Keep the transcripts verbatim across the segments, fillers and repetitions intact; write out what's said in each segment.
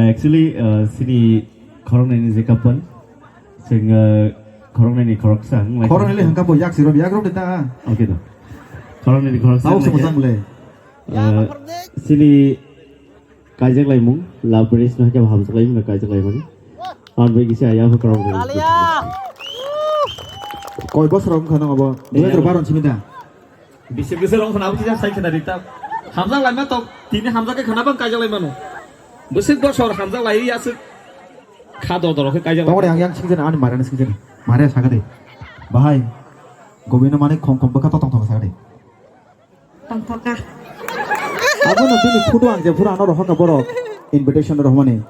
Actually, uh, sini khoroknwi ni je couple, sing, uh, khoroknwi ni khoroksa wng lai Khoroknwi le kha. Hwnkha bo yak siro yak rok de ta. Okay da. Khoroknwi ni khoroksa Tau wng se lai kha. Mojang le. Uh, sini kaijak laimung, love marriage no hakhe hamjak laimung, kaijak laimani. Ang bai kisa ya khoroknwi. Koi bosor wng kha nang abo? Dui hazar baro simi da. Bisik bisik rong khana bwsajak sai khana ri ta. Hamjak laima tok, tini hamjak khe khana bang kaijak laimano. Bwswk bosor hamjak lai aswk kha dor dor khe kaijak lai. Tongre ang yang singjani ani mare singjani. Mare saga de. Bahai. Gobino mane khom khom bwkha to tong tong saga de. Tongthokha. Abono bini photo ang je phura ano rohorkha borok invitation rohmani.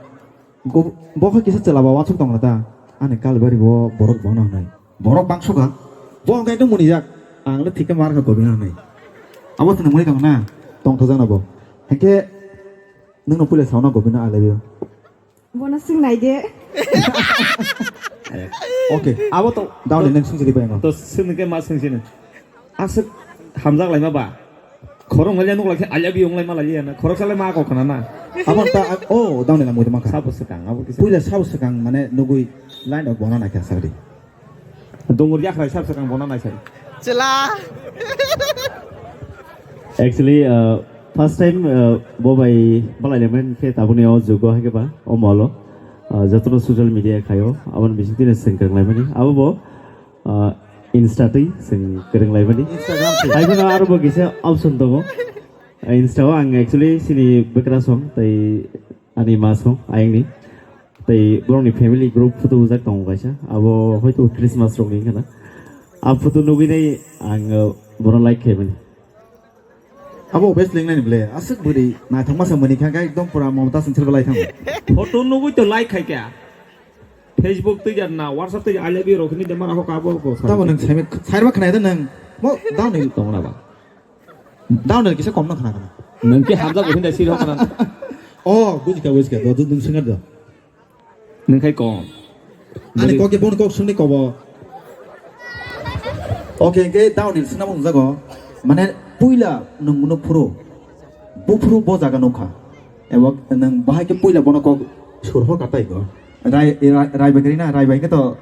Go-, bo khe kisa chwla ba wansuk tongna ta. Ani kalbari bo borok bangna hwnwi. Borok bangsuka. Bo hwnkhe ekdom munijak. Ang le thik khe mar kha Gobina hwnwi. Abo thwngmani tong na. Tongthokjakna bo. Hwnkhe nwngno puila sauna Gobina I love you. Bono swng nai de. Okay. Abo to dauni nang swng jiri bai no. To swng ke ma swng sini. Aswk hamjak laima ba. Khorok ngalya nuk lakhe alya bi ong lai ma lai ya na. Khorok salai ma kok khana na. Abo ta, oh, dauni nang mui ma kha. Sabo swkang, abo kisa. Puila sabo swkang mane nugui line of bona na kya sagri. Dungur yakrai sab swkang bona nai sai. Chwla. Actually, uh, first time, uh, bo bai balai lemen khe tabuni o jugo hai khe ba o molo. Uh, jotono social media khayo, aboni bising tini sengkang laimani. Abo bo, uh, Insta twi sengkang laimani. Instagram twi. Hai kheno aro bo kisa option tongo. Uh, Insta o ang actually sini bekra song tai ani ma song ayangni. Tei borokni family group photo ujak tongo kaisa. Abo hoito Christmas rokni wngkha na. A photo nugwi nai ang, uh, bono like khaimani. Abo best lengnani ble. Aswk bwrwi naithok masa mani kha, ekdom pura Mamata sengser belai thango. Photo nugwi to like khai kya. Facebook twi jar na, WhatsApp twi jar, I love you rokni de mara hok abo ko. Tamo nang saima, sairma khnai da nang. Mo dauni tongna ba. Dauni kisa kom na khna khna. Nang ki hamjak bo hinda sir hok na. Oh, bujika, bujika. Do, do, do, singar do. Nwng khai kok. Ani kok je bono kok swngni kobo. Okay, hwnkhe dauni swnamo wngjago. Mane puila nwng no phuru. Buphuru bo jaga nukha. Ebo nwng bahai khe puila bono kok surho katai go. Rai, rai, rai bagri na, rai bai khe to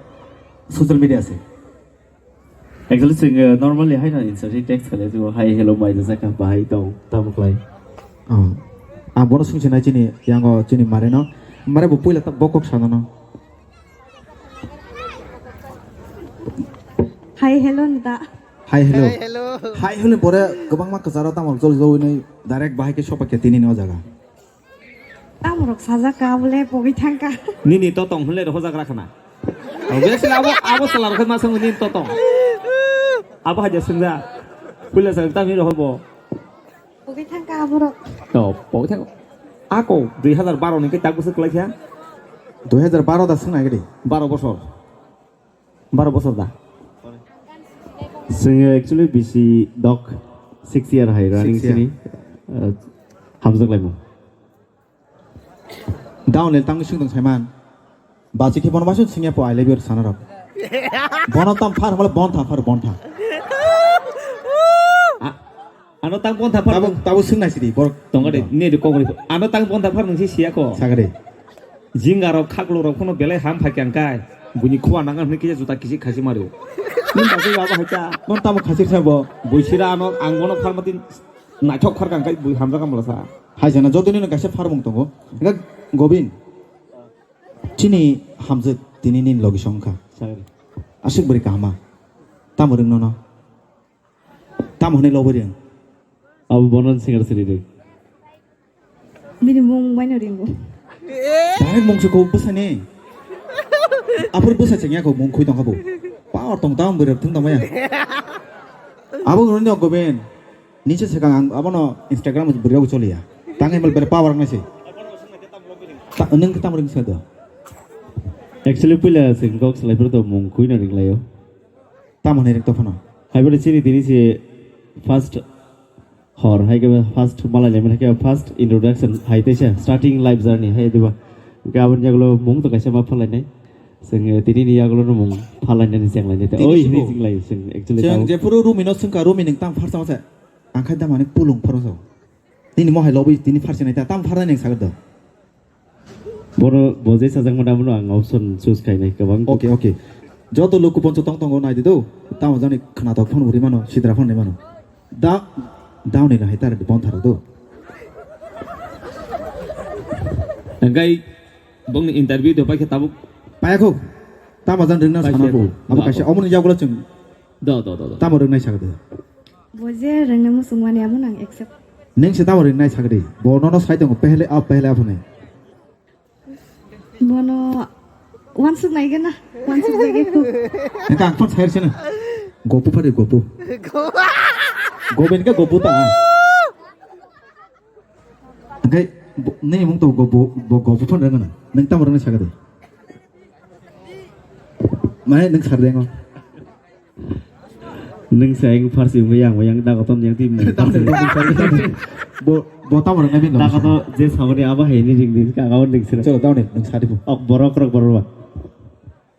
social media se. Actually, chwng, uh, normally haino Insta se text khlai, chwng, "Hi, hello, mai rwjak kha, bahai tong, tamo khlai?" Oh. Ang bono swngsinai chini yango chini mare no. Mare bo puila ta bokok sana no. Hi, hello, nda. Hi, hello. Hi, hello. Hi, hello, bore kwbangma kwcharo tamo jol jol hwnwi direct bahai khe sopak khe tini no jaga. Tamrok sajak ka bole pogwi thangka. Nini totong hwnle rohorjak rakhana. Obviously abo, abo chwla rokhe ma swngo nini totong. Abo haja swngja. Puila sa tami rohor bo. Pogwi thangka aborok. To, pogwi thang. Ako dui hazar baro ni khe tak bwswk kwlai kha? Dui hazar baro da swng nai gidi. Baro bosor. Baro bosor da? Chwng actually bisi dok, six year hai running. Six year. Sini, uh, hamjak laimo. Down le tangwi swngdong saiman. Bachi khe bono basu swngya po I love you sana rok. Bono tam phar hole bon tha phar bon tha. A-, ano tang bon tha phar. Tabo, tabo swng nai sidi borok. Tonga de, ne de kok ri. Ano tang bon tha phar nungsi siya ko. Sagade. Jingarok, khaklorok phano belai ham phai khe ang kai. Buini khua nang hwnwi kisa juta kisik khasi mario. Nini bagwi abo hai ta. Mon tamo khasir sa bo. Buisira ano ang bono pharmati naithok phar kang kai bui hamjak ang bwlasa. Hai jana joto nino kaisa pharmung tongo. Engka Gobin. Chini hamjak tini nini logi song kha. Sagri. Aswk bwrwi kahama. Tamo rwng nono. Tamo hwnwi lobo rwng? Abo bono singer siri rwng. Bini mung baino ringo. Direct mung se ko bwsani. Aphuru bwsa chengya ko mung khui tongkha bo. Power tong tamo bwrwi thung tongmaya. Abo rwng no Goben. Nise sekang ang abono Instagram bwrwi bo choliya. Tang email bere power ngai se. Ta, nung tamo ring se do. Actually puila sing kok selai phuru to mung khui na ring layo. Tamo hwnwi ring tongphano. Hai bwrwi chini tini se first hor, hai khe first malai lemon, hai khe first introduction, hai teisa starting life journey, hai diba. Hwnkhe aboni yagulo mung to kaisa ma phalai nai. Chwng tini ni yagulo no mung phalai nani cheng lai nai. Tini oi, sibo. Hini cheng lai chwng actually. Chwng tamo. Jephuru Rumi no swngkha, Rumi nwng tamo pharsa ma se? Ang khai da mani pulung pharsa. Nini mohai lobwi tini pharsa nai ta, tamo pharsa nai nwng sagor do. Bono bo je sajak mano, abono ang option choose khainai kwbang. Okay, okay. Joto luku poncho tong tongo, nai di do. Tamo jani khwnatok phone uri mano, sidra phone ri mano. Da, dauni no hai tar di bon tharo do. Engkai bongni interview do paikhe tabuk. Payakho. Tamo jan ringna sana bo. Abo kaisa omoni yagulo chwng. Do, do, do, do. Tamo ringnai sakde. Bo je ringna muchung mani abo nang accept. Ning se tamo ringnai sakde. Bo nono sai tongo pehle ap pehle aphone. Bono wansuk nai gana, wansuk jage khu. Engka ang phone sai sene. Gopu phari gopu. Goben ka gopu ta. Engkai bo-, nini mung to gopu, bo gopu phone rengana. Neng tamo rengna sakade. Mane neng sardengo. Nwng sa yang first yang yang yang dago ton yang tim. Bo, bo tamo rwnai bin. Dago to je saboni abo hai ni ring din ka gaon ring sira. Chalo, daun ni, nwng sadi bo. Ok, borok rok borok ba.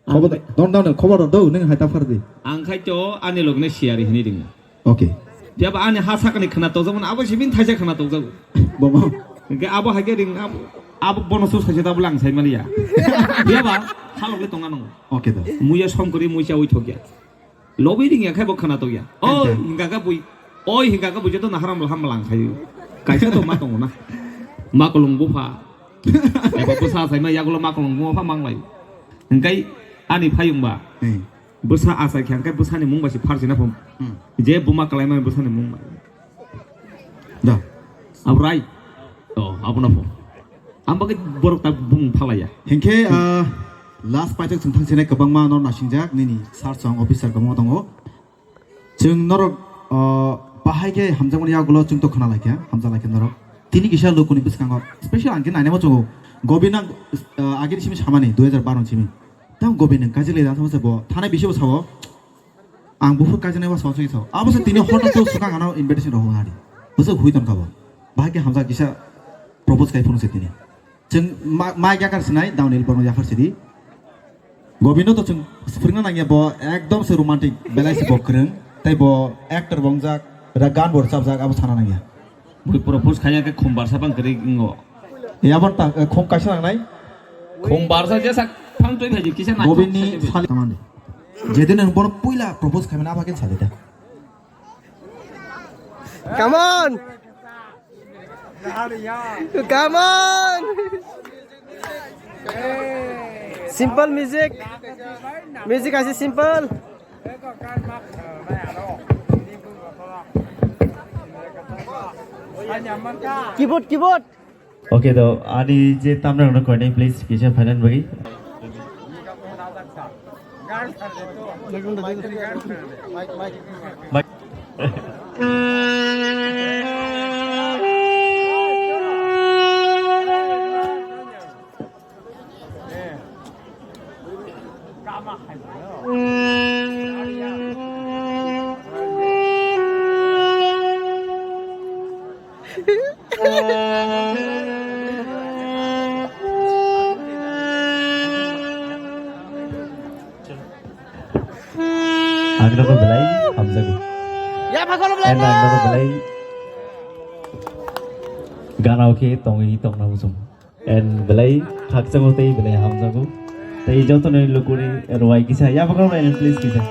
Khobor don, daun ni, khobor do, nwng hai ta phar di. Ang khai to ani log ne share hini ring. Okay. Dia ba ani ha sakni khna to jabon abo simin thaisa khna to jabo. Bo mo. Ge abo hai ge ring abo, abo bono su saisa ta bulang sai maliya. Dia ba halok le tonga nang. Okay da. Muya songkori muya ui thokya. Lobi ring ya khai bo khna to ya. Oi, hingka ka bui. Oi, hingka ka bui joto naharam laham malang khai. Kaisa to ma tongo na. Ma kolong bupha. Eba bwsa asai ma yagulo ma kolong bupha manglai. Hingkai ani phayung ba. Hmm. Bwsa asai khe hingkai bwsani mung ba si pharsi na phum. Hmm. Je buma kalai ma bwsani mung ba. Da. Abrai. Oh, abo na phum. Ang bagwi borok ta bung phalaya. Hinkhe, ah, last paithak chwng thangsinai kwbangma no nasingjak nini sir song officer kwbangma tongo. Chwng norok, ah, bahai khe hamjakmani yagulo chwng to khna laikha, hamjak laikha norok. Tini kisa lukuni bwskango special ang khe nainai muchungo. Gobina, ah, agini simi samani dui hajar baro ni simi. Tamo Gobina kaisa le dan sama se bo thanai bisi bo sao. Ang buphuru kaijaknai uansukha se sao. Abo se tini hota se swkang ano invitation rok hwnari. Bwswk hui tongkha bo. Bahai khe hamjak kisa propose khai phunuk se tini. Chwng ma, ma yakar sinai, Downhill borok yakar sidi. Gobindo to chwng swpringna nangya bo ekdom se romantic, belai se bo kwrwng. Tei bo actor bo wngjak, ra gan bo rwchapjak, abo sana nangya. Bui propose khaiya khe khum barsa bang kwrwi wngo. Yabon ta, eh, khum kaisa nangnai? Khum barsa je sak phang twi phaidi kisa nai. Gobinni sali kamande. Jedin ang bono puila propose khaimani abo khe sadi da. Come on! Come on! Simple music. Music ase simple. Keyboard, keyboard. Okay, to ani je tamna rokno koinai, please, kisa final bagwi. Ang nogo belai hamjago. Ya, phakolo belai. And ang nogo belai gana o khe tongwi tongna muchung. And belai khakchangma tei belai hamjago. Tei joto ni lukuni rwai kisa. Ya, phakolo belai, please kisa.